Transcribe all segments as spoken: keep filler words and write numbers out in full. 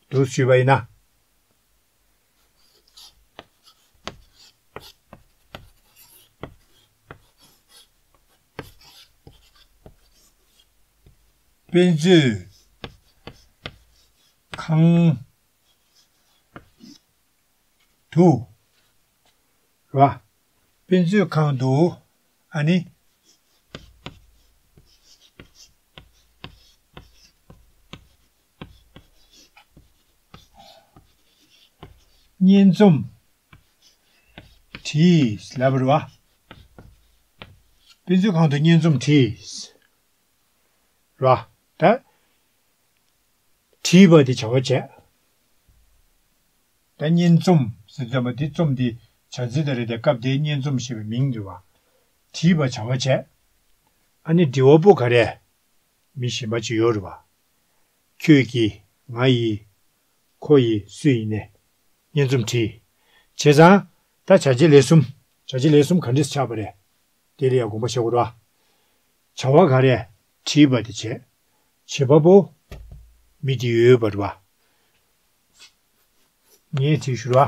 འདུག་ཞུས་པ་ཡིན་ན། དཔེ་མཛོད་ཁང་དུ་ར། དཔེ་མཛོད་ཁང་དུ་ཨ་ནི། སྙན་རྩོམ་བྲིས་ལབ་པ་རེད་བ། དཔེ་མཛོད་ཁང་དུ་སྙན་རྩོམ་བྲིས། ར། ད། བྲིས་པ་དེ་བྱ་བ་བྱས། ད་སྙན་རྩོམ་ཟེར་དུས་ཙམ་པ་དེ་རྩོམ་དེ་བྱ་ཚིག་དང་རེད་དེ་སྐབས་དེའི་སྙན་རྩོམ་ཞེས་པའི་མིང་རེད་བ། བྲིས་པ་བྱ་བ་བྱས། ཨ་ནི་འབྲི་བ་པོ་ག་རེ། མི་གཞན་པ་ཅིག་ཡོད་རེད་བ། ཁྱོད་ཀྱིས། ང་ཡིས། ཁོ་ཡིས། སུ་ཡིན་ནའི། སྙན་རྩོམ་བྲིས། བྱས་ཙང་། ད་བྱ་བྱེད་ལས་གསུམ། བྱ་བྱེད་ལས་གསུམ་ག་འདྲས་ཆགས་པ་རེད། དེ་ལ་ཡང་དགོངས་པ་བཞེས་དགོས་རེད་བ། བྱ་བ་ག་རེ། བྲིས་པ་དེ་བྱས། བྱེད་པ་པོ། མི་དེ་ཡོད་པ་རེད་བ། ངས་བྲིས་ཞུ་ར།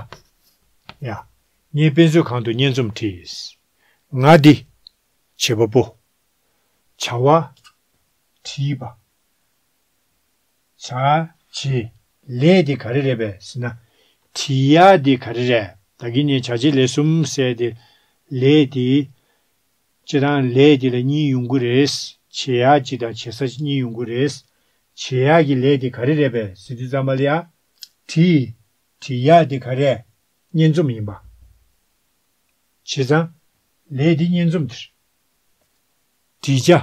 ཡ། ངས་དཔེ་མཛོད་ཁང་དུ་སྙན་རྩོམ་བྲིས། ང་འདི། བྱེད་པ་པོ། བྱ་བ། བྲིས་པ། བྱ། བྱེད། ལས་དེ་ག་རེ་རེད་པས་ཟེར་ན། བྲིས་ཡག་དེ་ག་རེ་རེད། ད་གིན་ངས་བྱ་བྱེད་ལས་གསུམ་ཟེར་ཏེ། ལས་དེ། སྤྱིར་བཏང་ལས་དེ་ལ་གཉིས་ཡོང་གི་རེད། བྱེད་ཡག་གཅིག་དང་བྱེད་ས་གཉིས་ཡོང་གི་རེད། བྱེད་ཡག་གི་ལས་དེ་ག་རེ་རེད་པས་ཟེར་དུས་ཙམ་པ་ལ་ཡ། བྲིས། བྲིས་ཡག་དེ་ག་རེ། སྙན་རྩོམ་ཡིན་པ། བྱས་ཙང་། ལས་དེ་སྙན་རྩོམ་དེ་རེད། བྲིས་བྱ།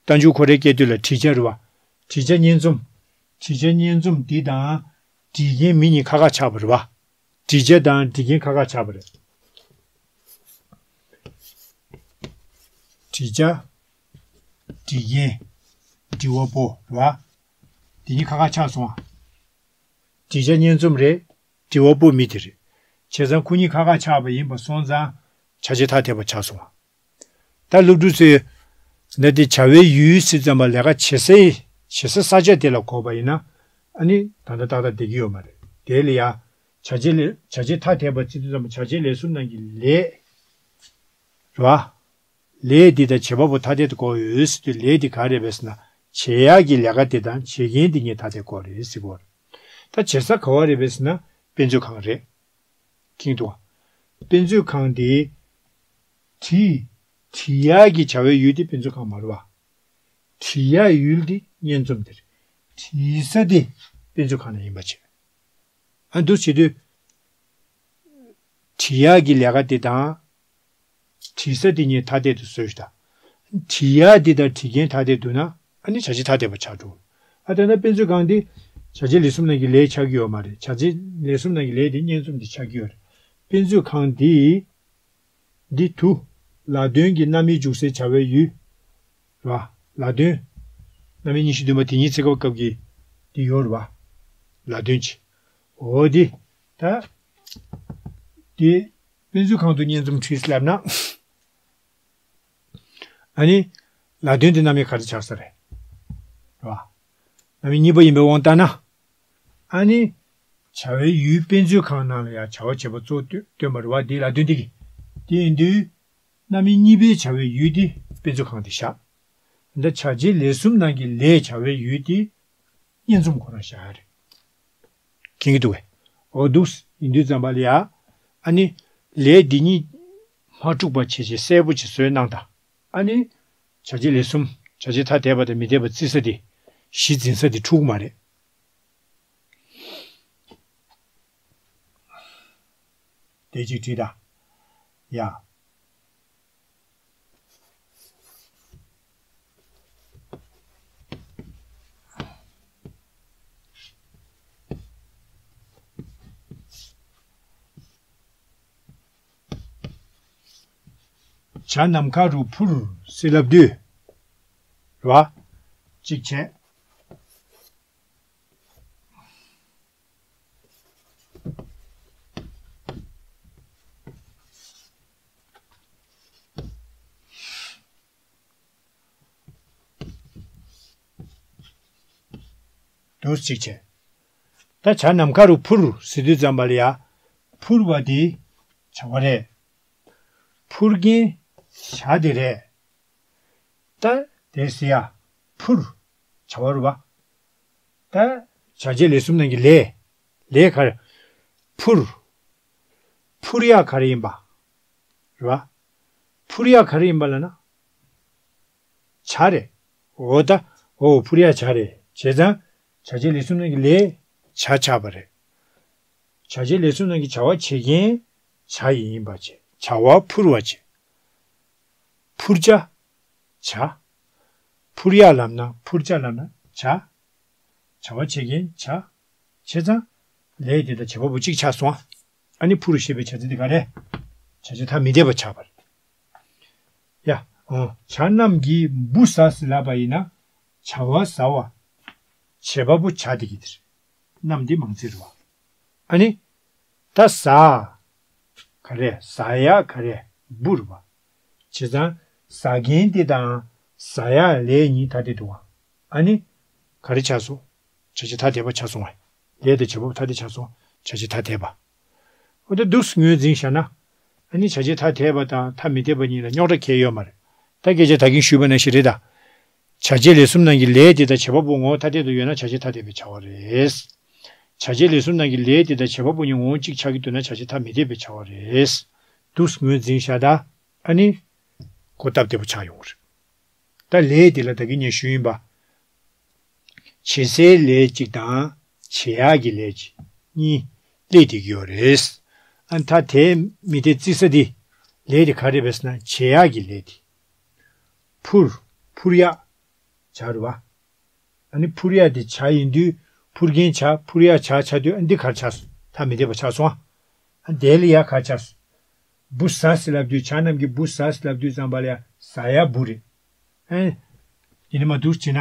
རྟགས་འཇུག་ཁོ་རའི་སྐད་དོད་ལ་བྲིས་བྱ་རེད་བ། བྲིས་བྱ་སྙན་རྩོམ། བྲིས་བྱ་སྙན་རྩོམ་འདི་དང་། བྲིས་མཁན་མི་གཉིས་ཁ་ཁ་ཆགས་པ་རེད་བ། བྲིས་བྱ་དང་བྲིས་མཁན་ཁ་ཁ་ཆགས་པ་རེད། བྲིས་བྱ། བྲིས་མཁན། འབྲི་བ་པོ་རེད་བ། དེ་གཉིས་ཁ་ཁ་ཆགས་སོང་བ། བྲིས་བྱ་སྙན་རྩོམ་རེད། འབྲི་བ་པོ་མི་དེ་རེད། བྱས་ཙང་ཁོ་གཉིས་ཁ་ཁ་ཆགས་པ་ཡིན་པ་སོང་ཙང་། བྱ་བྱེད་ཐ་དད་པ་ཆགས་སོང་བ། ད་སློབ་ཕྲུག་ཚོས། འདི་དེ་བྱ་བའི་ཡུལ་ཟེར་ཙམ་པ་ལས་ཀ་བྱེད་སའི། བྱེད་ས་ས་ཆ་དེ་ལ་གོ་བ་ཡིན་ན། ཨ་ནི་ད་ལྟ་ཏག་ཏག་བསྡད་ཀྱི་ཡོད་མ་རེད། དེ་ལ་ཡ། བྱ་བྱེད་ལས། བྱ་བྱེད་ཐ་དད་པ་ཟེར་དུས་ཙམ་པ་བྱ་བྱེད་ལས་གསུམ་ནང་གི་ལས། རེད་བ། ལས་འདི་དང་བྱེད་པ་པོ་ཐ་དད་དུ་གོ་ཡོད་ཟེར་དུས་ལས་འདི་ག་རེ་རེད་པས་ཟེར་ན། བྱེད་ཡག་གི་ལས་ཀ་དེ་དང་བྱེད་མཁན་འདི་གཉིས་ཐ་དད་གོ་རེད་ཟེར་གོ་རེད། ད་བྱེད་ས་ག་བ་རེད་པས་ཟེར་ན་དཔེ་མཛོད་ཁང་རེད། མཁྱེན་འདུག་བ། དཔེ་མཛོད་ཁང་དེ། བྲིས། བྲིས་ཡག་གི་བྱ་བའི་ཡུལ་དེ་དཔེ་མཛོད་ཁང་མ་རེད་བ། བྲིས་ཡག་ཡུལ་དེ་སྙན་རྩོམ་དེ་རེད། བྲིས་ས་དེ་དཔེ་མཛོད་ཁང་ནང་ཡིན་པ་བྱས། ཨ་འདུག་བྱེད་དུས། བྲིས་ཡག་གི་ལས་ཀ་དེ་དང་། བྲིས་ས་དེ་གཉིས་ཐ་དད་དུ་བཟོས་ཤིག་ད། བྲིས་ཡག་དེ་དང་བྲིས་མཁན་ཐ་དད་འདུག་ན་ཨ་ནི་བྱ་བྱེད་ཐ་དད་པ་ཆགས་འགྲོ། ཨ་ད་ལྟ་དཔེ་མཛོད་ཁང་འདི་བྱ་བྱེད་ལས་གསུམ་ནང་གི་ལས་ཆགས་ཀྱི་ཡོད་མ་རེད། བྱ་བྱེད་ལས་གསུམ་ནང་གི་ལས་དེ་སྙན་རྩོམ་དེ་ཆགས་ཀྱི་ཡོད་རེད། དཔེ་མཛོད་ཁང་འདི། འདི་དུ། ལ་དོན་གྱི་རྣམ་དབྱེ་འཇུག་སའི་བྱ་བའི་ཡུལ། ར། ལ་དོན། རྣམ་དབྱེ་གཉིས་བཞི་བདུན་པ་དེ་ཉིད་ཚེ་སྐབས་སྐབས་ཀྱི། འདི་ཡོད་རེད་བ། ལ་དོན་གྱི། འོ་འདི། ད། འདི། དཔེ་མཛོད་ཁང་དུ་སྙན་རྩོམ་བྲིས་ལབ་ན། ཨ་ནི། ལ་དོན་དེ་རྣམ་དབྱེ་ག་རེ་ཆགས་ས་རེད། རེད་བ། རྣམ་དབྱེ་གཉིས་པ་ཡིན་པའི་དབང་བཏང་ན། ཨ་ནི། བྱ་བའི་ཡུལ་དཔེ་མཛོད་ཁང་ནང་ལ་ཡང་བྱ་བ་བྱེད་པ་གཙོ་བོ་སྟོན་པ་རེད་བ། འདི་ལ་དོན་འདི་གི། དེ་ཡིན་དུས། རྣམ་དབྱེ་གཉིས་པའི་བྱ་བའི་ཡུལ་དེ་དཔེ་མཛོད་ཁང་དེ་བཞག་འདི་བྱ་བྱེད་ལས་གསུམ་ནང་གི་ལས་བྱ་བའི་ཡུལ་དེ། སྙན་རྩོམ་ཁོ་རང་བཞག་ཡ་རེད། མཁྱེན་གྱི་འདུག་གས། འོ་འདུག་ཡིན་དུས་ཙམ་པ་ལ་ཡ། ཨ་ནི། ལས་འདི་ཉིད། མ་འཁྲུགས་པ་བྱས་བྱས་གསལ་པོ་ཅིག་བཟོས་གནང་དང་། ཨ་ནི། བྱ་བྱེད་ལས་གསུམ། བྱ་བྱེད་ཐ་དད་པ་དང་མི་དད་པ་བརྩི་ས་དེ། གཞི་འཛིན་ས་དེ་འཁྲུག་མ་རེད། དེ་གཅིག་བྲིས་དང་། ཡ། བྱ་ནམ་མཁའ་རུ་འཕུར་ཟེར་ལབ་དུས། རེད་བ། གཅིག་བྱས། འདུག་གཅིག་བྱས། ད་བྱ་ནམ་མཁའ་རུ་འཕུར་ཟེར་དུས་ཙམ་པ་ལ་ཡ། འཕུར་བ་དེ་བྱ་བ་རེད། འཕུར་མཁན་བྱ་དེ་རེད། ད་དེ་ཟེར་ཡ། འཕུར། བྱ་བ་རུ་བ། ད་བྱ་བྱེད་ལས་གསུམ་ནང་གི་ལས། ལས་ག་རེ། འཕུར། འཕུར་ཡ་ག་རེ་ཡིན་པ། རེད་བ། འཕུར་ཡ་ག་རེ་ཡིན་པ་ལབ་ན། བྱ་རེད། འོ་ད། འོ་འཕུར་ཡ་བྱ་རེད། བྱས་ཙང་། བྱ་བྱེད་ལས་གསུམ་ནང་གི་ལས། བྱ་ཆགས་པ་རེད། བྱ་བྱེད་ལས་གསུམ་ནང་གི་བྱ་བ་བྱེད་མཁན། བྱ་ཡིན་པ་བྱས། བྱ་བ་འཕུར་བ་བྱས། འཕུར་བྱ། བྱ། འཕུར་ཡ་ལབ་ན་འཕུར་བྱ་ལབ་ན་བྱ། བྱ་བ་བྱེད་མཁན་བྱ། བྱས་ཙང་། ལས་དེ་དང་བྱེད་པ་པོ་གཅིག་ཆགས་སོང་། ཨ་ནི་འཕུར་ཞེས་པའི་བྱ་ཚིག་འདི་ག་རེ། བྱ་བྱེད་ཐ་མི་དད་པ་ཆགས་པ་རེད། ཡ། འོ། བྱ་རྣམས་ཀྱིས་འབུ་ཟ་ཟེར་ལབ་པ་ཡིན་ན། བྱ་བ་ཟ་བ། བྱེད་པ་པོ་བྱ་དེ་གི་དེ་རེད། རྣམས་འདི་མང་ཚིག་རེད་བ། ཨ་ནི། ད་ཟ། ག་རེ། ཟ་ཡ་ག་རེ། འབུ་རེད་བ། བྱས་ཙང་། ཟ་མཁན་དེ་དང་། ཟ་ཡ་ལས་གཉིས་ཐ་དད་འདུག་བ། ཨ་ནི། ག་རེ་ཆགས་སོང་། བྱ་བྱེད་ཐ་དད་པ་ཆགས་སོང་བ། ལས་དང་བྱེད་པ་པོ་ཐ་དད་ཆགས་སོང་། བྱ་བྱེད་ཐ་དད་པ། འོ་ད་འདུག་སེ་ངོས་འཛིན་བྱས་ན། ཨ་ནི་བྱ་བྱེད་ཐ་དད་པ་དང་ཐ་མི་དད་པ་གཉིས་ལ་རྙོག་དྲ་གང་ཡང་ཡོད་མ་རེད། ད་སྐད་ཆ་ད་གིན་ཞུས་པ་ནང་བཞིན་རེད་ད། བྱ་བྱེད་ལས་གསུམ་ནང་གི་ལས་དེ་དང་བྱེད་པ་པོ་ངོ་བོ་ཐ་དད་དུ་ཡོད་ན་བྱ་བྱེད་ཐ་དད་པའི་བྱ་བ་རེད། བྱ་བྱེད་ལས་གསུམ་ནང་གི་ལས་དེ་དང་བྱེད་པ་པོ་གཉིས་ངོ་བོ་གཅིག་ཆགས་ཀྱི་འདུག་ན་བྱ་བྱེད་ཐ་མི་དད་པའི་བྱ་བ་རེད། འདུག་སེ་ངོས་འཛིན་བྱས་ད། ཨ་ནི། གོ་སྟབས་བདེ་པོ་ཆགས་ཡོང་གི་རེད། ད་ལས་དེ་ལ་ད་གིན་ངས་ཞུས་ཡིན་པ། བྱེད་སའི་ལས་གཅིག་དང་། བྱེད་ཡག་གི་ལས་གཅིག་གཉིས་སླེབས་བསྡད་ཀྱི་ཡོད་རེད། ཨ་ནི་ད་དེ་མི་དེ་བརྩི་ས་དེ། ལས་དེ་ག་རེ་རེད་ཟེར་ན་བྱེད་ཡག་གི་ལས་དེ། འཕུར། འཕུར་ཡག་བྱ་རེད་བ། ཨ་ནི་འཕུར་ཡག་དེ་བྱ་ཡིན་དུས་འཕུར་མཁན་བྱ། འཕུར་ཡག་བྱ་ཆགས་དུས་ཨ་འདི་ག་རེ་ཆགས་སོང་། ཐ་མི་དད་པ་ཆགས་སོང་ཨ། ཨ་དེ་ལ་ཡ་ག་རེ་ཆགས་སོང་། འབུ་ཟ་ཟེར་ལབ་དུས། བྱ་རྣམས་ཀྱིས་འབུ་ཟ་ཟེར་ལབ་དུས་ཙམ་པ་ལ་ཡ་ཟ་ཡག་འབུ་རེད། ཨེ། ཡིན་ནི་མ་འདུག་བྱས་ན།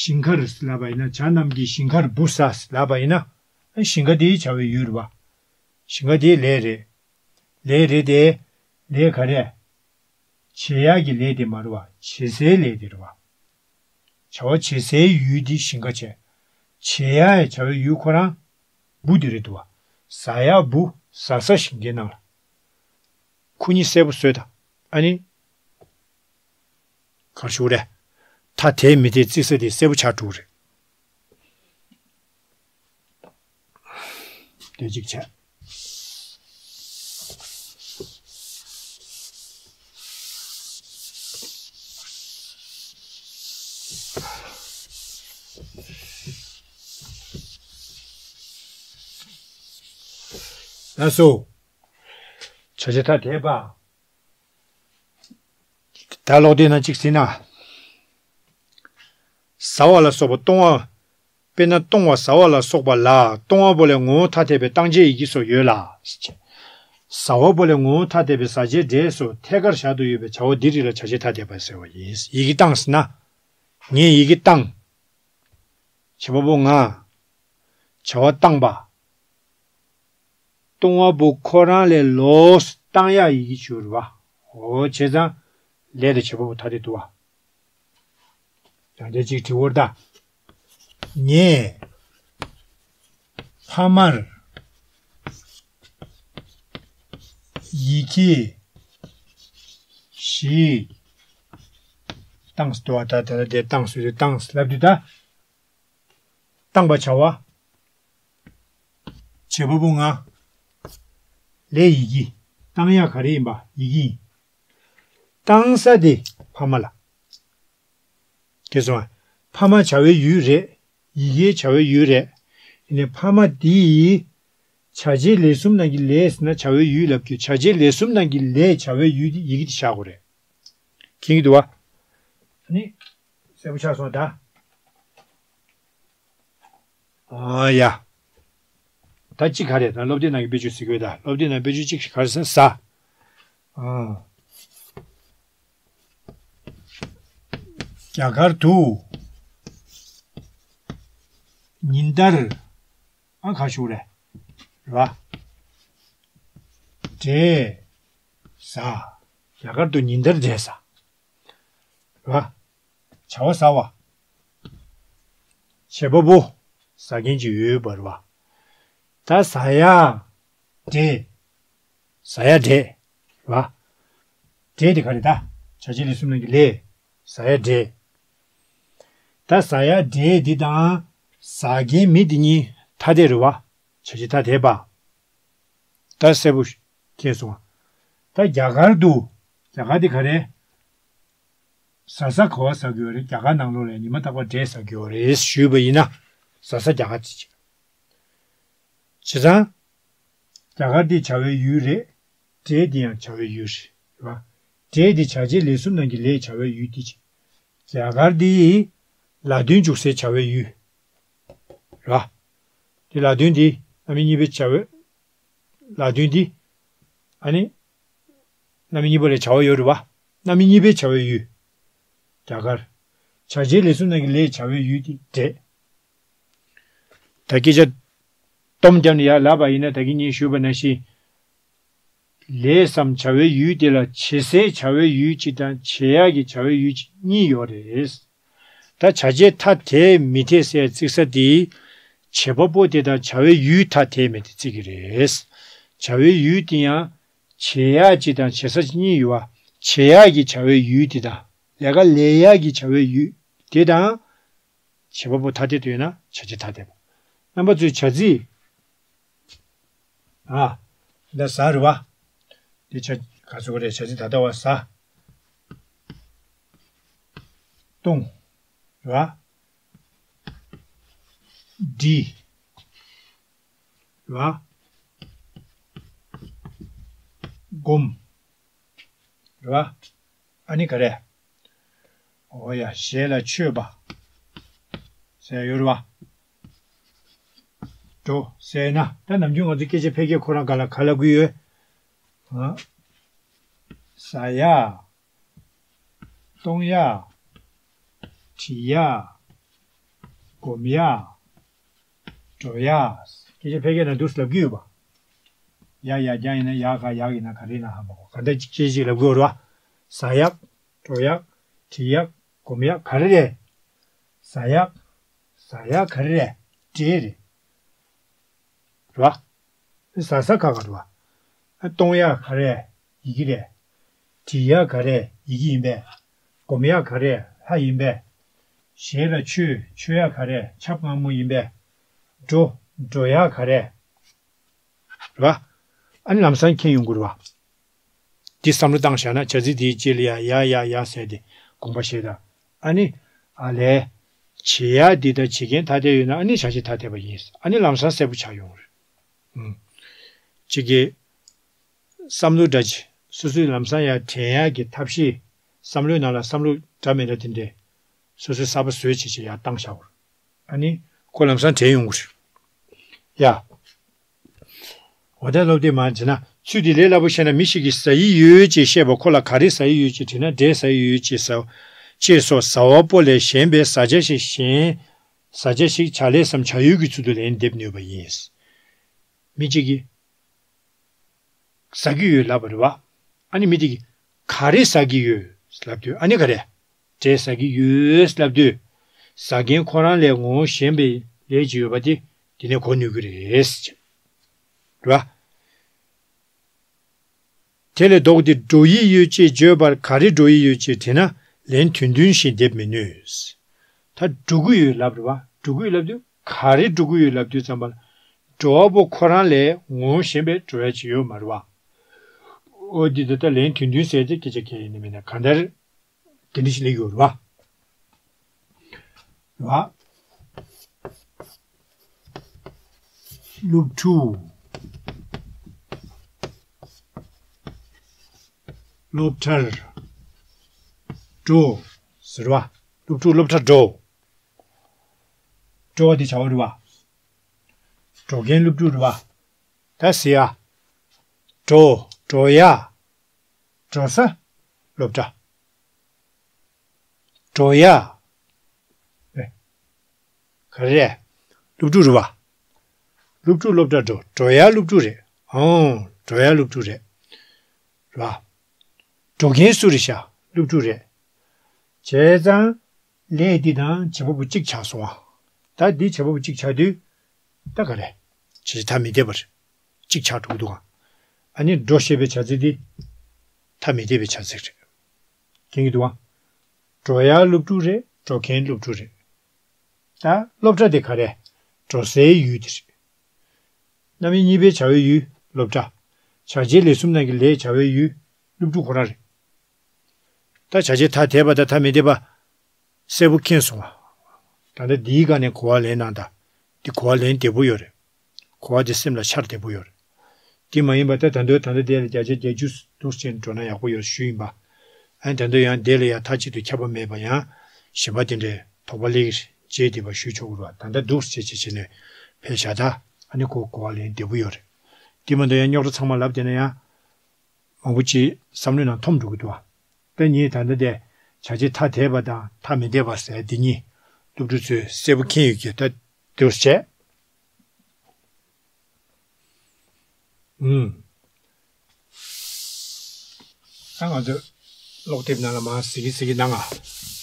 ཞིང་ཁར་ལབ་པ་ཡིན་ན། བྱ་རྣམས་ཀྱིས་ཞིང་ཁར་འབུ་ཟ་ལབ་པ་ཡིན་ན། ཨ་ཞིང་ཁ་དེའི་བྱ་བའི་ཡུལ་རེད་བ། ཞིང་ཁ་དེའི་ལས་རེད། ལས་རེད་དེ། ལས་ག་རེ། བྱེད་ཡག་གི་ལས་དེ་མ་རེད་བ། བྱེད་སའི་ལས་དེ་རེད་བ། བྱ་བ་བྱེད་སའི་ཡུལ་དེ་ཞིང་ཁ་བྱས། བྱེད་ཡག་བྱ་བའི་ཡུལ་ཁོ་རང་འབུ་དེ་རེད་འདུག་བ། ཟ་ཡག་འབུ། ཟ་ས་ཞིང་ཁའི་ནང་ལ། ཁོ་གཉིས་གསལ་པོ་བཟོས་དང་། ཨ་ནི། ག་རེ་ཞུ་དགོས་རེད། ཐ་དད་མི་དད་བརྩི་ས་དེ་གསལ་པོ་ཆགས་འགྲོ་གི་རེད། དེ་གཅིག་བྱས། ལགས་སོ། བྱ་བྱེད་ཐ་དད་པ། ད་ཀློག་དེབ་ནང་གཅིག་ཟིན་ན། ཟ་བ་ལ་སོགས་པ་གཏོང་བ། དཔེར་ན་གཏོང་བ་ཟ་བ་ལ་སོགས་པ་ལ་གཏོང་བ་པོ་ལས་ངོ་བོ་ཐ་དད་པའི་རྟགས་འཇལ་ཡི་གེ་སོགས་ཡོད་ལ། ཟ་བ་པོ་ལས་ངོ་བོ་ཐ་དད་པའི་ཟ་བྱེད་འབྲས་སོགས་ཐད་ཀར་བཞག་ཏུ་ཡོད་པའི་བྱ་བ་འདི་རིགས་ལ་བྱ་བྱེད་ཐ་དད་པ་ཟེར་བ་ཡིན། ཡི་གེ་བཏང་ཟེར་ན། ངས་ཡི་གེ་བཏང་། བྱེད་པ་པོ་ང་། བྱ་བ་བཏང་པ། གཏོང་བ་པོ་ཁོ་རང་ལས་ལོགས་སུ་བཏང་ཡག་ཡི་གེ་བཅུ་རེད་བ། འོ་བྱས་ཙང་ལས་དང་བྱེད་པ་པོ་ཐ་དད་འདུག་བ། ཡང་བསྐྱར་གཅིག་དྲི་བར་ད། ངས་ཕ་མར་ཡི་གེ་ཞིག་བཏང་ཟེར་འདུག་བ། ད་དེ་ལ་དེ་བཏང་ཟེར་དུས་བཏང་ཟེར་ལབ་དུས་ད། བཏང་པ་བྱ་བ། བྱེད་པ་པོ་ང་། ལས་ཡི་གེ། བཏང་ཡག་ག་རེ་ཡིན་པ་ཡི་གེ་ཡིན། བཏང་ས་དེ་ཕ་མ་ལ། དེ་སོང་ང་། ཕ་མ་བྱ་བའི་ཡུལ་རེད། ཡི་གེ་བྱ་བའི་ཡུལ་རེད། ཡིན་ནའི་ཕ་མ་དེ་ཡི། བྱ་བྱེད་ལས་གསུམ་ནང་གི་ལས་ཟེར་ན་བྱ་བའི་ཡུལ་ལབ་རྒྱུ། བྱ་བྱེད་ལས་གསུམ་ནང་གི་ལས་བྱ་བའི་ཡུལ་དེ་ཡི་གེ་དེ་བཞག་དགོས་རེད། མཁྱེན་གྱི་འདུག་བ། ཨ་ནི། གསལ་པོ་ཆགས་སོང་ད། ཨ་ཡ། ད་གཅིག་ག་རེ་ད་སློབ་དེབ་ནང་གི་དཔེ་བརྗོད་ཟེར་གྱི་ཡོད་ད། སློབ་དེབ་ནང་དཔེ་བརྗོད་གཅིག་ག་རེ་ཟེར་ན་ཟ། ཨ། རྒྱ་གར་དུ་ཉིན་ལྟར། ཨ་ག་ཞུ་རེད། རེད་བ། འབྲས་ཟ། རྒྱ་གར་དུ་ཉིན་ལྟར་འབྲས་ཟ། རེད་བ། བྱ་བ་ཟ་བ། བྱེད་པ་པོ། ཟ་མཁན་ཅིག་ཡོད་པ་རེད་བ། ད་ཟ་ཡག་འབྲས། ཟ་ཡག་འབྲས། རེད་བ། འབྲས་དེ་ག་རེ་ད། བྱ་བྱེད་ལས་གསུམ་ནང་གི་ལས། ཟ་ཡག་འབྲས། ད་ཟ་ཡག་འབྲས་འདི་དང་། ཟ་མཁན་མི་འདི་གཉིས་ཐ་དད་རེད་བ། བྱ་བྱེད་ཐ་དད་པ། ད་གསལ་པོ་ཤ་མཁྱེན་སོང་ང་། ད་རྒྱ་གར་དུ། རྒྱ་གར་འདི་ག་རེ། ཟ་ས་ག་བ་ཟ་གི་ཡོད་རེད། རྒྱ་གར་ནང་ལོགས་ལ་ཉི་མ་རྟག་པར་འབྲས་ཟ་གི་ཡོད་རེད་ཞུས་པ་ཡིན་ན། ཟ་ས་རྒྱ་གར་ཅིག་བྱས། བྱས་ཙང་། རྒྱ་གར་འདི་བྱ་བའི་ཡུལ་རེད། འབྲས་འདི་ཡང་བྱ་བའི་ཡུལ་རེད། རེད་བ། འབྲས་འདི་བྱ་བྱེད་ལས་གསུམ་ནང་གི་ལས་བྱ་བའི་ཡུལ་འདི་བྱས། རྒྱ་གར་འདི་ལ་དོན་འཇུག་སའི་བྱ་བའི་ཡུལ། རེད་བ། འདི་ལ་དོན་འདི་རྣམ་དབྱེ་གཉིས་པའི་བྱ་བའི། ལ་དོན་འདི། ཨ་ནི། རྣམ་དབྱེ་གཉིས་པ་ལ་བྱ་བ་ཡོད་རེད་བ། རྣམ་དབྱེ་གཉིས་པའི་བྱ་བའི་ཡུལ། རྒྱ་གར། བྱ་བྱེད་ལས་གསུམ་ནང་གི་ལས་བྱ་བའི་ཡུལ་དེ་འབྲས། ད་སྐད་ཆ་སྟོང་བརྒྱབ་ནས་ཡར་ལབ་པ་ཡིན་ན། ད་གིན་ངས་ཞུས་པ་ནང་བཞིན། ལས་སམ་བྱ་བའི་ཡུལ་དེ་ལ་བྱེད་སའི་བྱ་བའི་ཡུལ་གཅིག་དང་། བྱེད་ཡག་གི་བྱ་བའི་ཡུལ་གཅིག་གཉིས་ཡོད་རེད། ད་བྱ་བྱེད་ཐ་དད་མི་འཐད་ཟེར་བརྩི་ས་དེ། བྱེད་པ་པོ་དེ་དང་བྱ་བའི་ཡུལ་ཐ་དད་མི་འཐད་བརྩི་གི་རེད། བྱ་བའི་ཡུལ་དེ་ཡང་། བྱེད་ཡག་གཅིག་དང་བྱེད་ས་གཉིས་ཡོད་པ། བྱེད་ཡག་གི་བྱ་བའི་ཡུལ་དེ་དང་། ལས་ཀ་ལས་ཡག་གི་བྱ་བའི་ཡུལ་དེ་དང་། བྱེད་པ་པོ་ཐ་དད་དུ་ཡོད་ན་བྱ་བྱེད་ཐ་དད་པ། རྣམ་པ་ཚོས་བྱ་ཚིག་ཨ། འདི་ཟ་རེད་བ། འདི་བྱ། ག་ཚོད་རེད། བྱ་ཚིག་ད་ལྟ་བ་ཟ། བཏུང་། རེད་བ། འབྲི། རེད་བ། སྒོམ། རེད་བ། ཨ་ནི་ག་རེ། འོ་ཡ། ཞལ་ལ་མཆོད་པ་ཟེར་ཡོད་རེད་བ། འགྲོ་ཟེར་ན། ད་ནམ་རྒྱུན་ང་ཚོ་སྐད་ཆ་ཕལ་སྐད་ཁོ་རང་ག་ལ་ག་ལབ་གི་ཡོད། ཨ། ཟ་ཡག་བཏུང་ཡག་བྲི་ཡག་སྒོམ་ཡག་འགྲོ་ཡག་སྐད་ཆ་ཕལ་སྐད་ནང་འདུག་སེ་ལབ་ཀྱི་ཡོད་པ། ཡ་ཡ་རྐྱང་ཡིན་ན་ཡག་ག་ཡག་ཡིན་ན་ག་རེ་ཡིན་ན་ཧ་མ་གོ། ག་འདྲ་ཅིག་ཅིག་ལབ་ཀྱི་ཡོད་རེད་བ། ཟ་ཡག་འགྲོ་ཡག་བྲི་ཡག་སྒོམ་ཡག་ག་རེ་རེད། ཟ་ཡག་ཟ་ཡག་ག་རེ་རེད། འབྲས་རེད། རེད་བ། ཟ་ས་ག་ག་རེད་བ། བཏུང་ཡག་ག་རེ། ཡི་གེ་རེད། བྲི་ཡག་ག་རེ། ཡི་གེ་ཡིན་པས། སྒོམ་ཡག་ག་རེ། ལྷ་ཡིན་པས། ཞལ་ལ་མཆོད། མཆོད་ཡག་ག་རེ། ཆབ་གང་མོ་ཡིན་པས། འགྲོ། འགྲོ་ཡག་ག་རེ། རེད་བ། ཨ་ནི་ལམ་སང་མཁྱེན་ཡོང་གི་རེད་བ། འདི་བསམ་བློ་བཏང་བཞག་ན། བྱ་ཚིག་འདིའི་རྗེས་ལ་ཡ་ཡ་ཡ་ཡ་ཟེར་ཏེ་དགོངས་པ་བཞེས་དང་། ཨ་ནི། ཨ་ལས། བྱེད་ཡག་འདི་དང་བྱེད་མཁན་ཐ་དད་ཡོད་ན། ཨ་ནི་བྱ་བྱེད་ཐ་དད་པ་ཡིན། ཨ་ནི་ལམ་སང་གསལ་པོ་ཆགས་ཡོང་གི་རེད། ཨུམ། གཅིག་གིས། བསམ་བློ་འདྲ་ཅིག་སོ་སོའི་ལམ་སང་ཡར་དྲན་ཡག་གི་ཐབས་ཤེས། བསམ་བློའི་ནང་ལ་བསམ་བློ་འདྲ་མི་འདྲ་དེ་འདྲས། སོ་སོའི་གསར་པ་བཟོས་བྱས་བྱས་ཡར་བཏང་བཞག་པ་རེད། ཨ་ནི། ཁོ་ལམ་སང་དྲན་ཡོང་གི་རེད། ཡ། འོ་ད་སློབ་དེབ་མར་བྱས་ན། ཚུལ་འདི་ལས་སླ་པོ་བཤད་ན། མི་ཞིག་གིས་ཟ་ཡི་ཡོད་ཅེས་བཤད་པ་ཁོ་ལ་ག་རེ་ཟ་ཡི་ཡོད་ཅེས་དྲིས་ན། འབྲས་ཟ་ཡི་ཡོད་ཅེས་ཟ། ཅེས་སོགས་ཟ་བ་པོ་ལས་གཞན་པའི་ཟ་བྱ་ཞིག་གཞན། ཟ་བྱ་ཞིག་བྱ་ལས་སམ་བྱ་ཡུལ་གྱི་ཚུལ་དུ་ལན་འདེབས་ནུས་པ་ཡིན། མི་གཅིག་གིས་ཟ་གི་ཡོད་ལབ་པ་རེད་བ། ཨ་ནི་མི་དེ་གིས་ག་རེ་ཟ་གི་ཡོད་ལབ་དུས། ཨ་ནི་ག་རེ། འབྲས་ཟ་གི་ཡོད་ལབ་དུས། ཟ་མཁན་ཁོ་རང་ལས་ངོ་བོ་གཞན་པའི་ལས་ཅིག་ཡོད་པ་དེ་དེ་ནས་གོ་ནུས་ཀྱི་རེད། རེད་བ། དེ་ལས་ལྡོག་སྟེ་འགྲོ་ཡི་ཡོད་ཅེས་བརྗོད་པར། ག་རེ་འགྲོ་ཡི་ཡོད་ཅེས་དྲིས་ན། ལན་དོན་མཐུན་ཞིག་འདེབས་མི་ནུས། ད་འགྲོ་གི་ཡོད་ལབ་རེད་བ། འགྲོ་གི་ཡོད་ལབ་དུས། ག་རེ་འགྲོ་གི་ཡོད་ལབ་དུས་ཙམ་པ་ལ། འགྲོ་བ་པོ་ཁོ་རང་ལས་ངོ་བོ་གཞན་པའི་འགྲོ་ཡ་ཅིག་ཡོད་མ་རེད་བ། འོ་འདི་ད་ལྟ་ལན་དོན་མཐུན་ཟེར་ཏེ་སྐད་ཆ་གང་ཡིན་ནི་མིན་ན། གང་ལྟར་དེ་འདྲ་ཞིག་སླེབས་ཡོད་རེད་བ། རེད་བ། སློབ་ཕྲུག་སློབ་གྲྭར་འགྲོ་ཟེར་བ། སློབ་ཕྲུག་སློབ་གྲྭར་འགྲོ། འགྲོ་བ་དེ་བྱ་བ་རེད་བ། འགྲོ་མཁན་སློབ་ཕྲུག་རེད་བ། ད་ཟེར་ཡ། འགྲོ། འགྲོ་ཡ། འགྲོ་ས། སློབ་གྲྭ། འགྲོ་ཡ། ཨེ། ག་རེ་རེད། སློབ་ཕྲུག་རེད་བ། སློབ་ཕྲུག་སློབ་གྲྭར་འགྲོ། འགྲོ་ཡ་སློབ་ཕྲུག་རེད། ཨོ། འགྲོ་ཡ་སློབ་ཕྲུག་རེད། རེད་བ། འགྲོ་མཁན་སུ་རེད་ཤག་སློབ་ཕྲུག་རེད། བྱས་ཙང་། ལས་འདི་དང་བྱེད་པ་པོ་གཅིག་ཆགས་སོང་བ། ད་འདི་བྱེད་པ་པོ་གཅིག་ཆགས་དུས། ད་ག་རེ། བྱས་རྗེས་ཐ་མི་དད་པ་རེད། གཅིག་ཆགས་འགྲོ་གི་འདུག་ག་ཨ་ནི་འགྲོ་ཞེས་པའི་བྱ་ཚིག་འདི། ཐ་མི་དད་པའི་བྱ་ཚིག་རེད། མཁྱེན་གྱི་འདུག་ག་འགྲོ་ཡག་སློབ་ཕྲུག་རེད། འགྲོ་མཁན་སློབ་ཕྲུག་རེད། ད་སློབ་གྲྭ་དེ་ག་རེ། འགྲོ་སའི་ཡུལ་དེ་རེད། རྣམ་དབྱེ་གཉིས་པའི་བྱ་བའི་ཡུལ་སློབ་གྲྭ། བྱ་བྱེད་ལས་གསུམ་ནང་གི་ལས་བྱ་བའི་ཡུལ་སློབ་ཕྲུག་ཁོ་རང་རེད། ད་བྱ་བྱེད་ཐ་དད་པ་དང་ཐ་མི་དད་པ་གསལ་པོ་མཁྱེན་སོང་བ། ད་ལྟ་འདིའི་སྒང་ནས་གོ་བ་ལེན་གནང་དང་། འདི་གོ་བ་ལེན་བདེ་པོ་ཡོད་རེད། གོ་བ་འདི་སེམས་ལ་འཆར་བདེ་པོ་ཡོད་རེད། དེ་མ་ཡིན་པ་ད་ད་འདོད་ད་ལྟ་དེ་ལ་བརྒྱ་ཆ་བརྒྱད་ཅུ་འདུག་ཅེས་འགྲོ་ན་ཡག་པོ་ཡོད་ཞུ་ཡིན་པ། ཨ་ནི་ད་འདོད་ཡང་དེ་ལ་ཡང་མཐའ་གཅིག་ཏུ་ཁྱབ་པ་མེད་པ་ཡང་གཞན་པ་དེ་འདྲའི་དོགས་པ་སླེབས་ཀྱི་རེད་ཅེས་དེ་བ་ཞུ་ཆོག་གི་རེད་བ། ད་ལྟ་འདུག་ཅེས་བྱས་བྱས་ནས་ཕེབས་བཞག་ད་ཨ་ནི་གོ་གོ་བ་ལེན་བདེ་པོ་ཡོད་རེད། དེ་མ་གཏོགས་ཡང་རྙོག་དྲ་ཚང་མ་ལབ་བསྡད་ན་ཡང་། མང་པོ་ཅིག་བསམ་བློའི་ནང་འཐོམ་འགྲོ་གི་འདུག་བ། དཔེ་ཉིད་ད་ལྟ་དེ་བྱ་བྱེད་ཐ་དད་པ་དང་ཐ་མི་དད་པ་ཟེར་འདི་གཉིས་སློབ་ཕྲུག་ཚོས་གསལ་པོ་མཁྱེན་ཡོད་ཀྱི་ད་འདུག་བྱས། ཨུམ། ད་ང་ཚོས་ཀློག་དེབ་ནང་ལ་མར་གཟིགས་གཟིགས་གནང་ང་།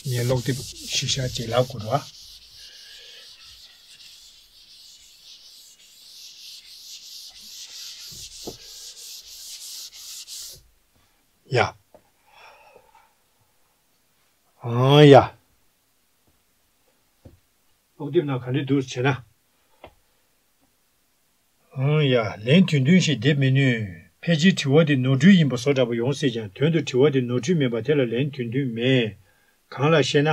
ངས་ཀློག་དེབ་ཤིག་ཤ་ཅིག་ལབ་དགོས་རེད་བ། ཡ། ཨང་ཡ། ཀློག་དེབ་ནང་ག་འདྲ་འདུག་བྱས་ན། ཨང་ཡ། ལན་དོན་མཐུན་ཞིག་འདེབས་མི་ནུས། ཕལ་ཆེར་དྲི་བ་དེ་ནོར་འཁྲུལ་ཡིན་པ་བཟོ་འདྲ་པོ་ཡོང་སྲིད་ཀྱང་དོན་དུ་དྲི་བ་དེ་ནོར་འཁྲུལ་མིན་པ་དེ་ལ་ལན་དོན་མཐུན་མེད། གང་ལགས་ཤེ་ན།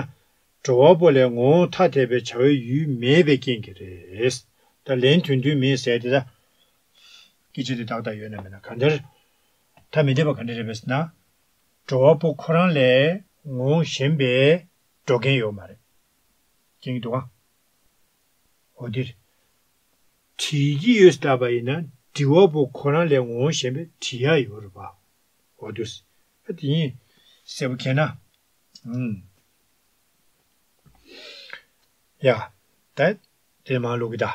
འགྲོ་བ་པོ་ལས་ངོ་བོ་ཐ་དད་པའི་བྱ་བའི་ཡུལ་མེད་པའི་རྐྱེན་གྱིས་རེད། ད་ལན་དོན་མཐུན་མེད་ཟེར་དེ་ད། སྐད་ཆ་དེ་ཏག་ཏག་ཡོད་ན་མེད་ན་གང་ལྟར། ཐ་མི་དད་པ་ག་འདྲ་རེད་པས་ཟེར་ན། འགྲོ་བ་པོ་ཁོ་རང་ལས་ངོ་བོ་གཞན་པའི་འགྲོ་མཁན་ཡོད་མ་རེད། མཁྱེན་གྱི་འདུག་ག་འོ་འདིར། བྲིས་ཀྱི་ཡོད་ལྟ་བ་ཡིན་ན་དྲི་བ་པོ་ཁོ་རང་ལས་ངོ་བོ་གཞན་པའི་བྲིས་ཡ་ཡོད་རེད་པ། འོ་འདུག་ཨ་དེ་ཡིན། གསལ་པོ་མཁྱེན་ན། ཨུམ། ཡ། ད། དེ་མ་ལུག་གི་ད།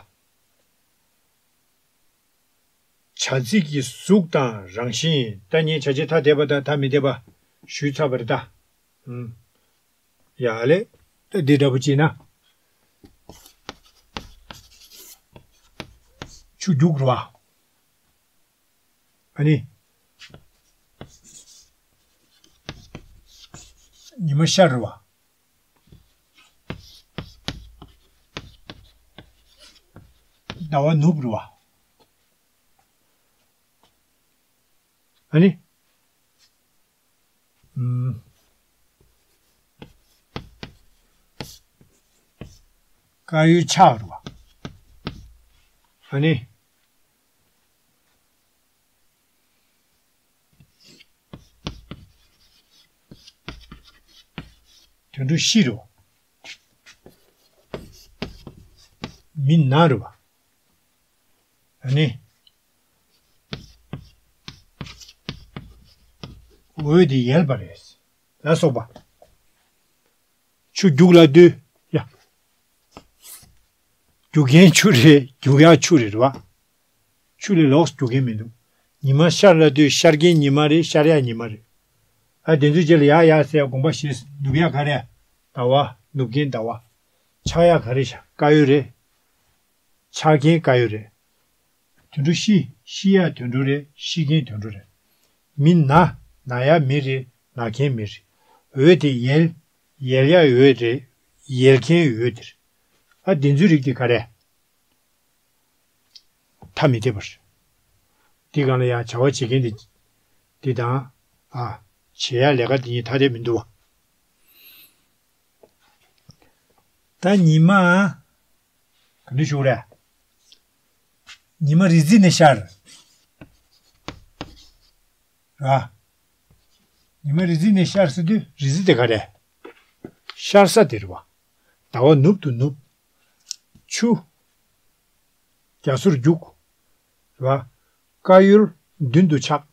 བྱ་ཚིག་གི་གཟུགས་དང་རང་བཞིན། ད་ངས་བྱ་བྱེད་ཐ་དད་པ་དང་ཐ་མི་དད་པ་ཞུས་ཚར་བ་རེད་ད། ཨུམ། ཡ་ལེ། ད་འདི་འདྲ་པོ་བྱས་ན། ཆུ་རྒྱུག་རེད་བ། ཨ་ནི། ཉི་མ་ཤར་རེད་བ། ཟླ་བ་ནུབ་རེད་བ། ཨ་ནི། ཨུམ། དཀར་ཡོལ་ཆགས་རེད་བ། ཨ་ནི། དུད་འགྲོ་ཤི་རེད་བ། མི་ན་རེད་བ། ཨ་ནི། འོད་དེ་ཡལ་བ་རེད། ལ་སོགས་པ། ཆུ་རྒྱུག་ལ་དུས། ཡ། རྒྱུག་མཁན་ཆུ་རེད། རྒྱུག་ཡག་ཆུ་རེད་རེད་བ། ཆུ་ལས་ལོགས་རྒྱུག་མཁན་མི་འདུག་ཉི་མ་ཤར་ལ་དུས་ཤར་མཁན་ཉི་མ་རེད། ཤར་ཡག་ཉི་མ་རེད། ཨ་དེ་ཚོའི་རྗེས་ལ་ཡག་ཡག་ཟེར་དགོངས་པ་བཞེས། ནུབ་ཡག་ག་རེ། ཟླ་བ། ནུབ་མཁན་ཟླ་བ། ཆགས་ཡག་ག་རེ་ཤག་དཀར་ཡོལ་རེད། ཆགས་མཁན་དཀར་ཡོལ་རེད། དུད་འགྲོ་ཤི། ཤི་ཡག་དུད་འགྲོ་རེད། ཤི་མཁན་དུད་འགྲོ་རེད། མི་ན། ན་ཡག་མི་རེད། ན་མཁན་མི་རེད། འོད་དེ་ཡལ། ཡལ་ཡག་འོད་རེད། ཡལ་མཁན་འོད་དེ་རེད། ཨ་དེ་ཚོའི་རིགས་དེ་ག་རེ། ཐ་མི་དད་པ་རེད། དེ་སྒང་ལ་ཡང་བྱ་བ་བྱེད་མཁན་དེ། དེ་དང་། ཨ། བྱེད་ཡག་ལས་ཀ་དེ་གཉིས་ཐ་དད་མི་འདུག་བ། ད་ཉི་མ། ག་འདྲ་ཞུ་རེད། ཉི་མ་རི་རྩེ་ནས་ཤར། ར། ཉི་མ་རི་རྩེ་ནས་ཤར་ཟེར་དུས་རི་རྩེ་དེ་ག་རེ། ཤར་ས་དེ་རེད་བ། ཟླ་བ་ནུབ་ཏུ་ནུབ། ཆུ། རྒྱ་མཚོར་རྒྱུག་རེད་བ། དཀར་ཡོལ་མདུན་དུ་ཆགས།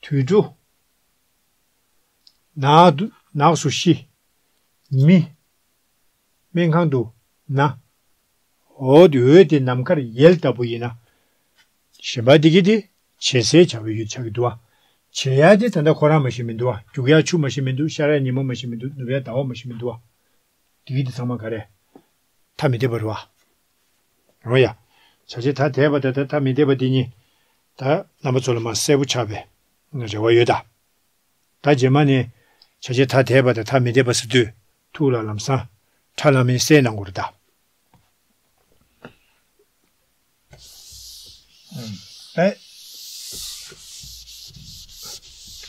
དུད་འགྲོ། ནགས་དུ་ནགས་སུ་ཤི། མི། སྨན་ཁང་དུ་ན། འོ་དེ་འོད་དེ་ནམ་མཁར་ཡལ་ལྟ་བུ་ཡིན་ན། གཞན་པ་དེ་གི་དེ་བྱེད་སའི་བྱ་བའི་ཡུལ་ཆགས་ཀྱི་འདུག་བ། བྱེད་ཡག་དེ་ད་ལྟ་ཁོ་རང་མ་ཤི་མི་འདུག་བ། རྒྱུག་ཡག་ཆུ་མ་ཤི་མི་འདུག་ཤར་ཡག་ཉི་མ་མ་ཤི་མི་འདུག་ནུབ་ཡག་ཟླ་བ་མ་ཤི་མི་འདུག་བ། དེ་གི་དེ་ཚང་མ་ག་རེ། ཐ་མི་དད་པ་རེད་བ། འོ་ཡ། བྱ་བྱེད་ཐ་དད་པ་དང་ད་ཐ་མི་དད་པ་འདི་གཉིས་ད་རྣམ་པ་ཚོ་ལ་མ་གསལ་པོ་ཆགས་པའི་རེ་བ་ཡོད་ད། ད་རྗེས་མ་ནས་བྱ་བྱེད་ཐ་དད་པ་དང་ཐ་མི་དད་པ་ཟེར་དུས་ཐུགས་ལ་ལམ་སང་ཁྲ་ལམ་མེ་གསལ་གནང་དགོས་རེད་ད། ཨེ།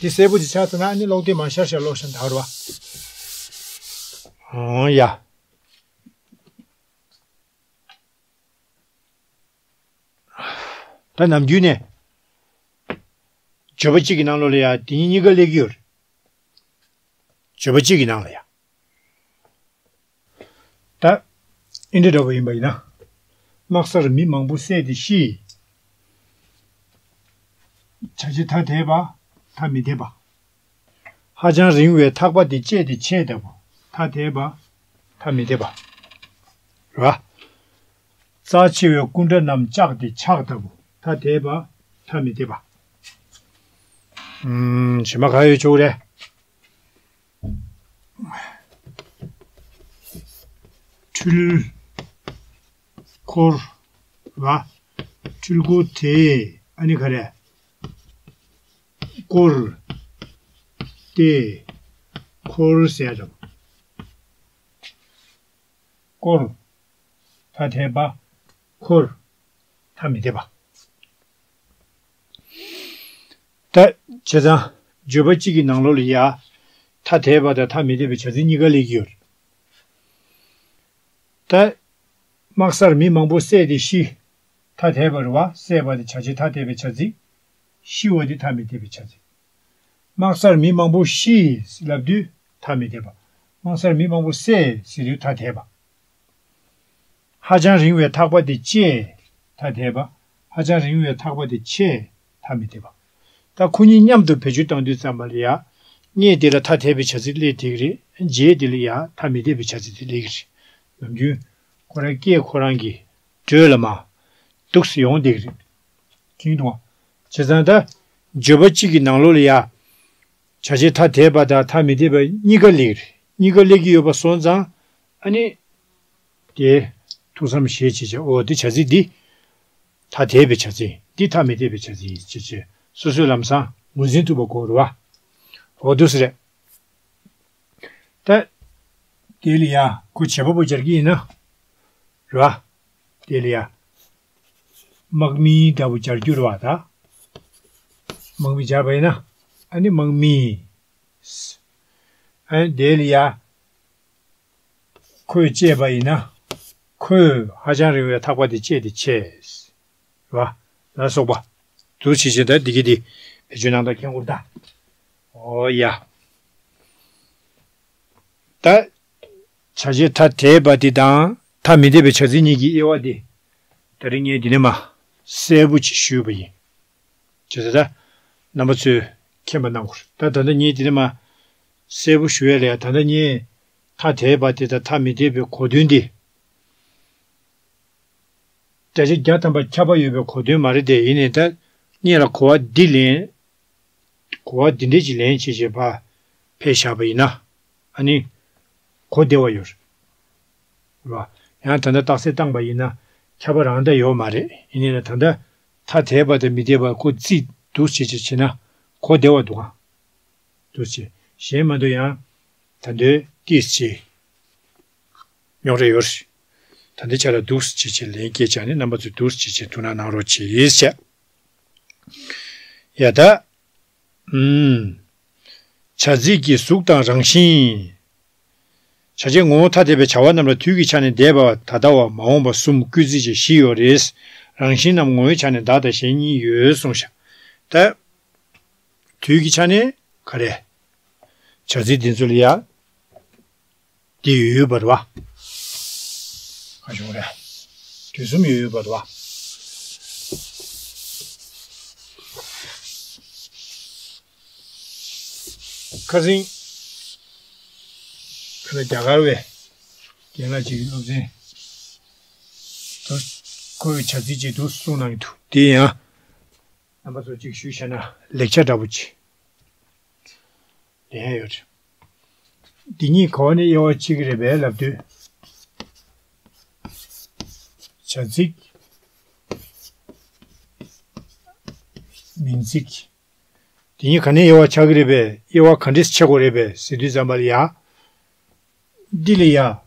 འདི་གསལ་པོ་ཅིག་ཆགས་ཚར་ན་ཨ་ནི་ཀློག་དེབ་མར་ཤར་ཤར་ཀློག་ཤར་འདྲ་བ་རེད་བ། འོ་ཡ། ད་ནམ་རྒྱུན་ནས་བརྗོད་པ་གཅིག་གི་ནང་ལོགས་ལ་ཡ་དེ་གཉིས་གཉིས་ཀ་སླེབས་ཀྱི་ཡོད་རེད། བརྗོད་པ་གཅིག་གི་ནང་ལ་ཡ། ད་ཨིན་འདྲ་འདྲ་བོ་ཡིན་པ་ཡིན་ན། དམག་སར་མི་མང་པོ་བསད་དེ་ཤི། བྱ་བྱེད་ཐ་དད་པ། ཐ་མི་དད་པ། ཧ་ཅང་རིང་བའི་ཐག་པ་དེ་བཅད་དེ་ཆད་ལྟ་བུ། ཐ་དད་པ། ཐ་མི་དད་པ། རེད་བ། རྩ་ཆེ་བའི་སྐུ་འདྲ་རྣམས་བཅག་སྟེ་ཆག་ལྟ་བུ། ཐ་དད་པ། ཐ་མི་དད་པ། ཨུམ། གཞན་པ་ག་ཡོད་ཆོག་རེད། འཁྲུལ་འཁོར་བ། འཁྲུལ་འཁོར་དེ། ཨ་ནི་ག་རེ། བསྐོར་ཏེ་འཁོར་ཟེར་ཡ་འདྲ་བོ། བསྐོར། ཐ་དད་པ། འཁོར། ཐ་མི་དད་པ། ད་བྱས་ཙང་བརྗོད་པ་གཅིག་གི་ནང་ལོགས་ལ་ཡ། ཐ་དད་པ་དང་ཐ་མི་དད་པའི་བྱ་ཚིག་གཉིས་ཀ་སླེབས་ཀྱི་ཡོད་རེད། ད། དམག་སར་མི་མང་པོ་བསད་དེ་ཤི། ཐ་དད་པ་རེད་བ། བསད་པ་དེ་བྱ་བྱེད་ཐ་དད་པའི་བྱ་ཚིག་ཤི་བ་དེ་ཐ་མི་དད་པའི་བྱ་ཚིག་དམག་སར་མི་མང་པོ་ཤི་ལབ་དུས་ཐ་མི་དད་པ། དམག་སར་མི་མང་པོ་བསད་ཟེར་དུས་ཐ་དད་པ། ཧ་ཅང་རིང་བའི་ཐག་པ་དེ་བཅད། ཐ་དད་པ། ཧ་ཅང་རིང་བའི་ཐག་པ་དེ་ཆད། ཐ་མི་དད་པ། ད་ཁོ་གཉིས་མཉམ་དུ་བེད་སྤྱོད་བཏང་དུས་ཙམ་པ་ལ་ཡ། སྔས་དེ་ལ་ཐ་དད་པའི་བྱ་ཚིག་སླེབས་བསྡད་ཀྱི་རེད། རྗེས་དེ་ལ་ཡ་ཐ་མི་དད་པའི་བྱ་ཚིག་དེ་སླེབས་ཀྱི་རེད། ནམ་རྒྱུན་ཁོ་རང་སྐད་ཁོ་རང་གི་འགྲོས་ལ་མ་འདུག་སེ་ཡོང་བསྡད་ཀྱི་རེད། མཁྱེན་འདུག་ཨ། བྱས་ཙང་ད་བརྗོད་པ་གཅིག་གི་ནང་ལོགས་ལ་ཡ། བྱ་བྱེད་ཐ་དད་པ་དང་ཐ་མི་དད་པ་གཉིས་ཀ་སླེབས་ཀྱི་རེད། གཉིས་ཀ་སླེབས་ཀྱི་ཡོད་པ་སོང་ཙང་། ཨ་ནི། དེ་ཐུགས་བསམ་བཞེས་བྱས་བྱས། འོ་དེ་བྱ་ཚིག་འདི་ཐ་དད་པའི་བྱ་ཚིག་འདི་ཐ་མི་དད་པའི་བྱ་ཚིག་ཡིན་ཅེས་བྱས་སོ་སོས་ལམ་སང་ངོས་འཛིན་ཐུབ་པ་དགོས་རེད་བ། འོ་འདུག་སེ་རེད། ད། དེ་ལ་ཡ་ཁོ་བྱེད་པ་པོ་སྦྱར་གྱི་ཡིན་ན། རེད་བ། དེ་ལ་ཡ། དམག་མི་འདྲ་བོ་སྦྱར་རྒྱུ་རེད་བ་ད། དམག་མི་སྦྱར་བ་ཡིན་ན། ཨ་ནི་དམག་མི། ཨ་ནི་དེ་ལ་ཡ། ཁོས་བཅད་པ་ཡིན་ན། ཁོས་ཧ་ཅང་རིང་བའི་ཐག་པ་དེ་བཅད་དེ་ཆད། རེད་བ། ལ་སོགས་པ། འདུག་སེ་བྱས་བྱས་ད་འདི་གི་འདི་བེད་སྤྱོད་གནང་སྟངས་མཁྱེན་དགོས་ད། འོ་ཡ། ད། བྱ་བྱེད་ཐ་དད་པ་འདི་དང་ཐ་མི་དད་པའི་བྱ་ཚིག་གཉིས་ཀྱི་དབྱེ་བ་འདི། ད་རིང་ངས་འདི་ནས་མར་གསལ་པོ་ཅིག་ཞུས་པ་ཡིན། བྱས་ཙང་ད། རྣམ་པ་ཚོས་མཁྱེན་པ་གནང་དགོས། ད་ད་ལྟ་ངས་འདི་ནས་མར་གསལ་པོ་ཞུ་ཡ་ལ་ཡ། ད་ལྟ་ངས་ཐ་དད་པ་དེ་དང་ཐ་མི་དད་པའི་གོ་དོན་འདི། སྒྲ་ཆ་བརྒྱ་ཐམ་པ་ཁྱབ་པ་ཡོད་པའི་གོ་དོན་མ་རེད་དེ། ཡིན་ནའི་ད་སྔོན་ལ་གོ་བ་འདི་ལེན། གོ་བ་འདི་འདྲས་ཅིག་ལེན་བྱས་བྱས་ཕར་ཕེབས་བཞག་པ་ཡིན་ན། ཨ་ནི། གོ་བདེ་བ་ཡོད་རེད་བ། ཡང་ད་ལྟ་རྟགས་གསལ་བཏང་པ་ཡིན་ན་ཁྱབ་པ་རང་ད་ཡོད་མ་རེད། ཡིན་ནའི་ད་ལྟ་ཐ་དད་པ་དང་མི་དད་པ་ཁོ་རྩིས་འདུག་བྱས་བྱས་བྱས་ན་གོ་བདེ་བ་འདུག་ཨང་། འདུག་བྱས། གཞན་མ་གཏོགས་ཡང་ད་དུང་ཏོག་ཙམ་རྙོག་དྲ་ཡོད་རེད། ད་ལྟའི་ཆ་ལ་འདུག་སེ་བྱས་བྱས་ལན་སྐྱེལ་བྱས་ནས། རྣམ་པ་ཚོས་འདུག་སེ་བྱས་བྱས་ཐུགས་སྣང་གནང་རོགས་གྱིས་བྱས། ཡ་ད། ཨུམ། བྱ་ཚིག་གི་གཟུགས་དང་རང་བཞིན། བྱ་བྱེད་ངོ་བོ་ཐ་དད་པའི་བྱ་བ་རྣམས་ལ་དུས་ཀྱི་ཆ་ནས་འདས་པ། ད་ལྟ་བ། མ་འོངས་པ་གསུམ། སྐུལ་ཚིག་བཅས་བཞི་ཡོད་རེད། རང་བཞིན་རྣམས་ངོ་བོའི་ཆ་ནས་བདག་དང་གཞན་གཉིས་ཡོད་གསུངས་ཤག་ད། དུས་ཀྱི་ཆ་ནས་ག་རེ། བྱ་ཚིག་འདི་ཚོ་ལ་ཡ། འདི་ཡོད་པ་རེད་བ། ག་བྱུང་རེད། དུས་གསུམ་ཡོད་ཡོད་པ་རེད་བ། ཁ་སང་ཁ་ལ་རྒྱ་གར་བའི་རྒན་ལགས་ཅིག་གིས་སློབ་ཚན་དུ་ཁོའི་བྱ་ཚིག་ཅིག་འདུག་གསུངས་གནང་གི་འདུག་དེ་ཡང་རྣམ་པ་ཚོ་ཅིག་ཞུས་བྱས་ན་ལེགས་ཆ་འདྲ་པོ་ཅིག་ལེན་ཡོད་རེད། འདི་གཉིས་ག་བ་ནས་དབྱེ་བ་ཕྱེ་གི་རེད་པས་ལབ་དུས། བྱ་ཚིག་མིང་ཚིག་དེ་གཉིས་ག་ནས་དབྱེ་བ་ཆགས་ཀྱི་རེད་པས། དབྱེ་བ་ག་འདྲས་ཕྱེ་དགོས་རེད་པས་ཟེར་དུས་ཙམ་པ་ལ་ཡ། འདི་ལ་ཡ།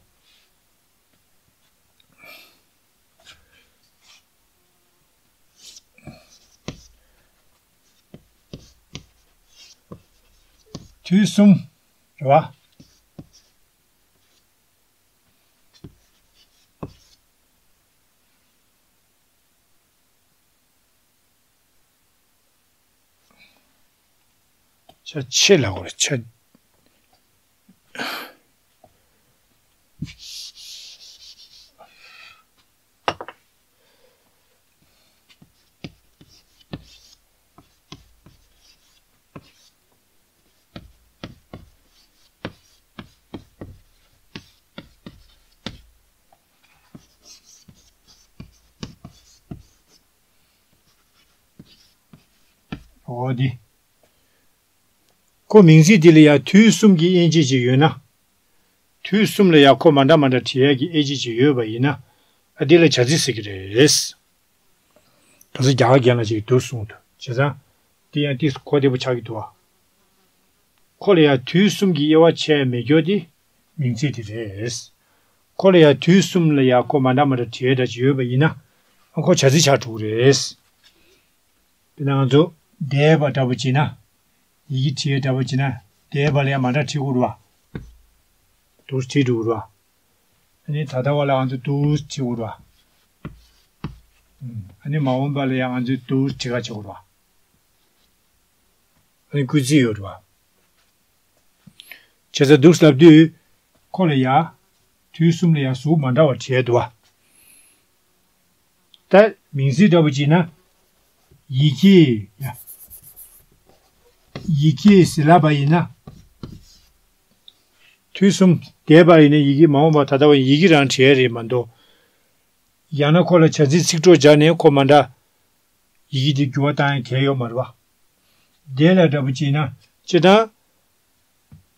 དུས་གསུམ་རེད་བ། ཆ་ཆེ་ལ་གོ་རེ་ཆ། འོ་དེ། ཁོ་མིང་ཚིག་དེ་ལ་ཡང་དུས་གསུམ་གྱི་དབྱེ་འབྱེད་ཅིག་ཡོད་ན། དུས་གསུམ་ལ་ཡང་ཁོ་མ་འདྲ་མ་འདྲ་བྲིས་ཡག་གི་དབྱེ་འབྱེད་ཅིག་ཡོད་པ་ཡིན་ན། ཨ་དེ་ལ་བྱ་ཚིག་ཟེར་གྱི་རེད། ག་ཚོད་རྒྱ་གར་རྒན་ལགས་ཅིག་འདུག་གསུངས་འདུག་བྱས་ཙང་། དེ་ཡང་ཏིས་གོ་བདེ་པོ་ཆགས་ཀྱི་འདུག་བ། ཁོ་ལ་ཡང་དུས་གསུམ་གྱི་དབྱེ་བ་ཕྱེ་མེད་རྒྱུ་དེ་མིང་ཚིག་དེ་རེད། ཁོ་ལ་ཡང་དུས་གསུམ་ལ་ཡང་ཁོ་མ་འདྲ་མ་འདྲ་བྲིས་ཡག་འདྲ་ཅིག་ཡོད་པ་ཡིན་ན། ཨ་ཁོ་བྱ་ཚིག་ཆགས་འགྲོ་གི་རེད། དཔེར་ན་ང་ཚོ་འདས་པ་འདྲ་པོ་བྱས་ན། ཡི་གེ་བྲིས་འདྲ་པོ་བྱས་ན། འདས་པ་ལ་ཡང་མ་འདྲ་བྲིས་དགོས་རེད་བ། འདུག་སེ་བྲིས་འགྲོ་དགོས་རེད་བ། ཨ་ནི་ད་ལྟ་བ་ལ་ང་ཚོས་འདུག་སེ་བྲིས་དགོས་རེད་བ། ཨ་ནི་མ་འོངས་པ་ལ་ཡང་ང་ཚོས་འདུག་སེ་བྲིས་ཁ་བྱེད་དགོས་རེད་བ། ཨ་ནི་སྐུལ་ཚིག་ཡོད་རེད་བ། བྱས་ཙང་འདུག་ལབ་དུས། ཁོ་ལ་ཡ། དུས་གསུམ་ལ་ཡ་གཟུགས་མ་འདྲ་བ་བྲིས་འདུག་བ། ད་མིང་ཚིག་འདྲ་པོ་བྱས་ན། ཡི་གེ་ཡ། ཡི་གེ་ཟེར་ལབ་པ་ཡིན་ན། དུས་གསུམ་འདས་པ་ཡིན་ན་ཡི་གེ། མ་འོངས་པ་ད་ལྟ་བ་ཡིན་ན་ཡི་གེ་རང་བྲིས་རེད་མ་གཏོགས། ཡང་ན་ཁོ་ལ་བྱ་ཚིག་ཚིག་གྲོགས་སྦྱར་ནས་ཁོ་མ་འདྲ། ཡི་གེ་འདི་འགྱུར་བ་བཏང་ཡ་གལ་ཡོད་མ་རེད་བ། འདས་ལ་འདྲ་པོ་བྱས་ན་སྤྱིར་བཏང་།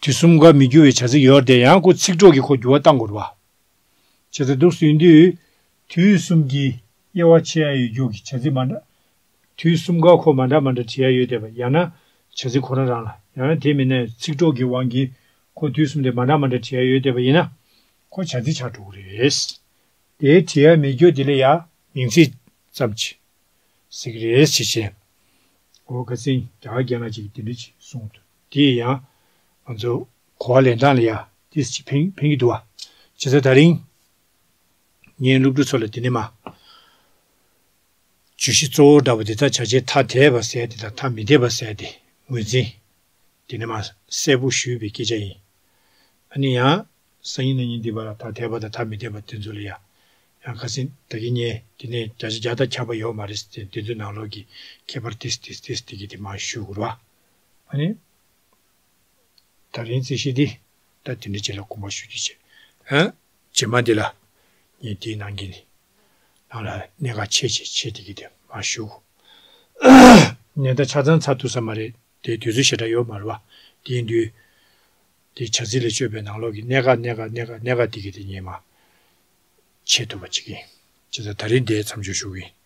དུས་གསུམ་ཀ་མི་འགྱུར་བའི་བྱ་ཚིག་ཡོད་རེད་དེ། ཡང་ཁོ་ཚིག་གྲོགས་ཀྱིས་ཁོ་འགྱུར་བ་བཏང་དགོས་རེད་བ། བྱས་ཙང་འདུག་སེ་ཡིན་དུས། དུས་གསུམ་གྱི་དབྱེ་བ་ཕྱེ་ཡ་ཡོད་རྒྱུ་གི་བྱ་ཚིག་མ་འདྲ། དུས་གསུམ་ཀ་ཁོ་མ་འདྲ་མ་འདྲ་བྲིས་ཡ་ཡོད་བསྡད་པ་ཡང་ན་བྱ་ཚིག་ཁོ་རང་རང་ལ། ཡང་ན་དེ་མིན་ན་ཚིག་གྲོགས་ཀྱི་དབང་གིས་ཁོ་དུས་གསུམ་དེ་མ་འདྲ་མ་འདྲ་བྲིས་ཡ་ཡོད་བསྡད་པ་ཡིན་ན། ཁོ་བྱ་ཚིག་ཆགས་འགྲོ་གི་རེད། དེའི་བྲིས་ཡ་མེད་རྒྱུ་དེ་ལ་ཡ་མིང་ཚིག་ཙམ་གྱིས་ཟེར་གྱི་རེད་ཞེས་བཤད། འོ་ཁ་སང་རྒྱ་གར་རྒན་ལགས་ཅིག་གིས་དེ་འདྲ་ཅིག་གསུངས་འདུག་དེ་ཡང་ང་ཚོ་གོ་བ་ལེན་སྟངས་ལ་ཡ་ཏོག་ཙམ་ཕན་ཕན་གྱི་འདུག་བ། བྱས་ཙང་ད་རིང་ངས་སློབ་ཕྲུག་ཚོ་ལ་དེ་ནས་མ། བརྗོད་གཞི་གཙོ་བོ་འདྲ་པོ་དེ་དག་བྱ་བྱེད་ཐ་དད་པ་ཟེར་དེ་དང་ཐ་མི་དད་པ་ཟེར་དེ་ངོས་འཛིན། དེ་ནས་མ་གསལ་པོ་ཞུས་པའི་སྐད་ཆ་ཡིན། ཨ་ནི་ཡང་སང་ཉིན་གནངས་ཉིན་འདི་པར་ཐ་དད་པ་དང་ཐ་མི་དད་པ་དེ་ཚོ་ལ་ཡ། ཡང་ཁ་སང་ད་གིན་ངས་དེ་ནས་བརྒྱ་ཆ་བརྒྱ་དང་ཁྱབ་པ་ཡོད་མ་རེད་ཟེར་དེ་ཚོའི་ནང་ལོགས་ཀྱི་ཁྱད་པར་ཏོག་ཙམ་ཏོག་ཙམ་ཏོག་ཙམ་དེ་གི་དེ་མར་ཞུ་དགོས་རེད་བ། ཨ་ནི། ད་རིང་རྩིས་གཞི་འདི་ད་དེ་འདྲ་བྱས་ལ་དགོངས་པ་ཞུ་རྒྱུ་བྱས། ཨ། རྗེས་མ་འདི་ལ་ངས་དེའི་ནང་གི་ནི་ནང་ལ་གནད་འགག་ཆེ་ཆེ་ཆེ་དེ་གི་དེ་མར་ཞུ། ནས་ད་ཆ་ཚང་ཚར་ཐུབ་ས་མ་རེད་དེ། དུས་ཚོད་ཞེ་དྲག་ཡོད་མ་རེད་བ། དེ་ཡིན་དུས་དེ་བྱ་ཚིག་ལ་དཔྱོད་པའི་ནང་ལོགས་ཀྱི་གནད་འགག་གནད་འགག་གནད་འགག་གནད་འགག་དེ་གི་དེ་ངས་མར་ཆེ་ཐུབ་པ་ཅིག་ཡིན། བྱས་ཙང་ད་རིང་འདིར་མཚམས་འཇོག་ཞུ་གི་ཡིན།